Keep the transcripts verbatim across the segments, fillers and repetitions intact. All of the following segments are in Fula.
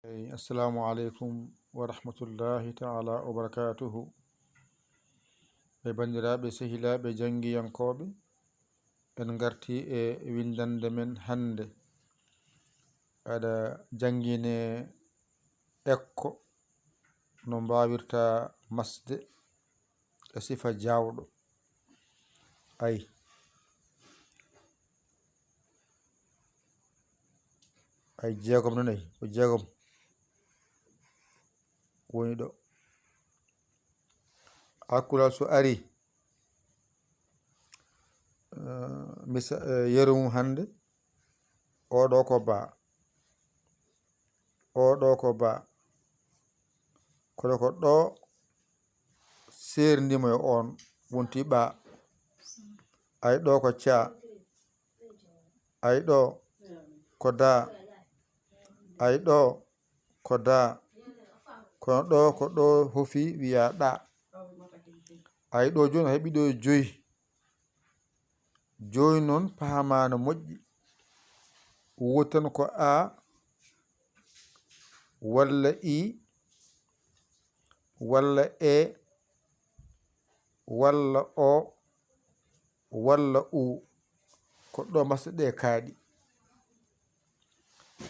Eyi, assalamu aleykum wa rahmatullahi taala wa barakatuhu. E banndiraaɓe, sehilaaɓe, janngiyankooɓe, en ngarti e winndannde men hannde. Aɗa janngine ekko no mbaawirta masde e sifa jaawɗo. Ay. Ay, jeegom noon, ay, ko jeegom woni ɗo. Alkulal so ari, eh, misa-, eh, yeru mum hannde, oɗo ko ba, oɗo ko ba, kono ko ɗo seerndimo e on wonti ɓa. Ay, ɗo ko ca. Ay, ɗo ko da. Ay, ɗo ko da. Kono ɗo ko ɗo hofi wiya ɗa. Ay, ɗo jooni a heɓi ɗo joyi. Jooni noon pahamano moƴƴi. Wotan ko a walla i walla e walla o walla u. Ko ɗo masɗe ɗe kaaɗi.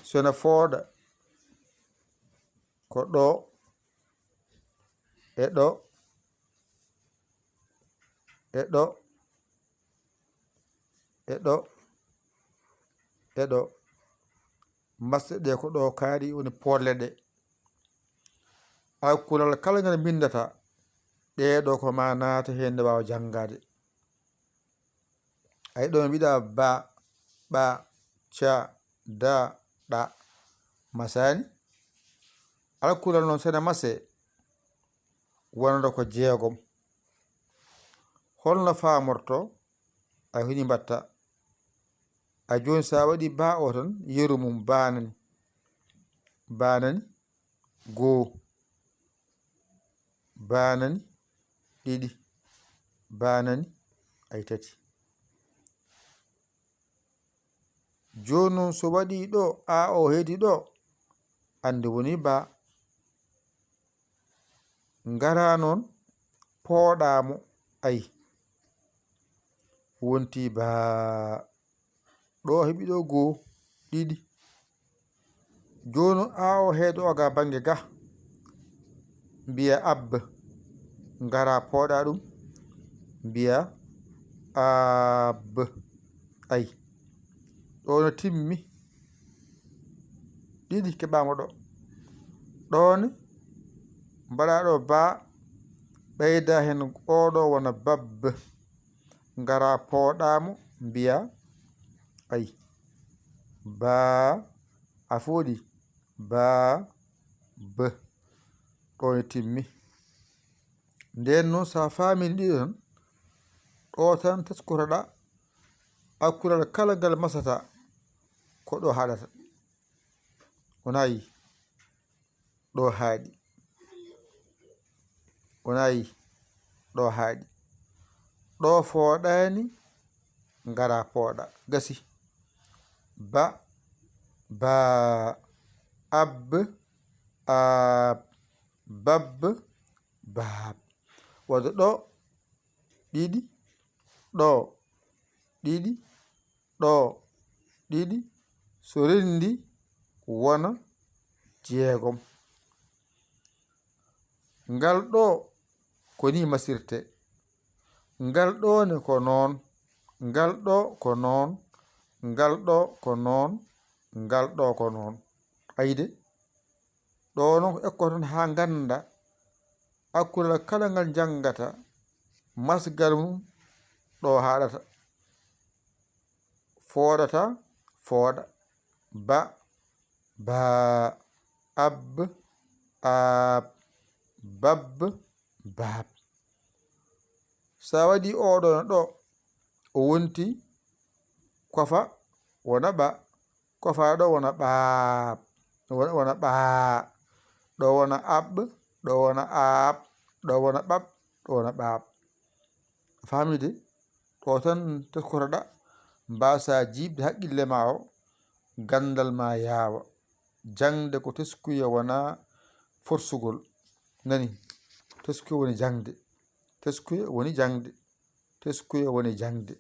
Sona fooɗa, ko ɗo e ɗo e ɗo e ɗo e ɗo. Masɗe ɗe ko ɗo kaaɗi woni polle ɗe. Alkulal kala ngal mbinndata, ɗee ɗo ko ma naata heen nde waawa janngaade. Ay, ɗo mbiɗa ba, ɓa, ca, da, ɗa. Masaani, alkulal noon sene mase, wonata ko jeegom. Holno faamorto? A hini mbatta. A jooni so a waɗi ba o tan, yeru mum ba nani. Ba nani, goo. Ba nani, ɗiɗi. Ba nani, ay, tati. Jooni noon so waɗi ɗo, a o heedi ɗo, anndi woni ba. Ngara noon, pooɗa mo, ay. Wonti ba. Ɗo heɓi ɗo goo, ɗiɗi. Jooni a o heedo o ga bannge ga. Mbiya ab. Ngara pooɗa ɗum. Mbiya ab. Ay. Ɗo no timmi. Ɗiɗi keɓaama ɗo. Ɗo ne, mbaɗa ɗo ba, ɓeyda heen oɗo wona bab. Ngara pooɗa mo, mbiya, ay, ba, a fooɗi, ba, b. Ɗo ne timmi. Nden noon, so a faamini ɗiɗo tan, ɗo tan teskotoɗa, alkulal kala ngal masata, ko ɗo haɗata. O nayi, ɗo haaɗi. O nayi, ɗo haaɗi. Ɗo fooɗaani, ngara pooɗa. Gasi. Ba, ba, ab, ab, bab, baab. Wadde ɗo, ɗiɗi, ɗo, ɗiɗi, ɗo, ɗiɗi, so renndi wona jeegom. Ngal ɗo ko ni masirte. Ngal ɗo ne ko noon. Ngal ɗo ko noon. Ngal ɗo ko noon. Ngal ɗo ko noon. Ayde, ɗo noon ko ekkoton haa ngannda alkulal kala ngal njanngata, masgal mum ɗo haaɗata. Fooɗata, fooɗa. Ba, baa. Ab, aab. Bab, baab. So a waɗi oɗo no ɗo, o wonti kofa, wona ɓa. Kofa ɗo wona ɓaab. Wona, wona ɓaa. Ɗo wona aɓ. Ɗo wona aaɓ. Ɗo wona ɓaɓ. Ɗo wona ɓaab. A faami de? Ɗo tan teskotoɗa, mbasa jiiɓde haqqille ma o, ganndal ma yaawa. Jaŋde ko teskuya, wonaa forsugol. Nani? Teskuya woni jaŋde. Teskuya woni jaŋde. Teskuya woni jaŋde.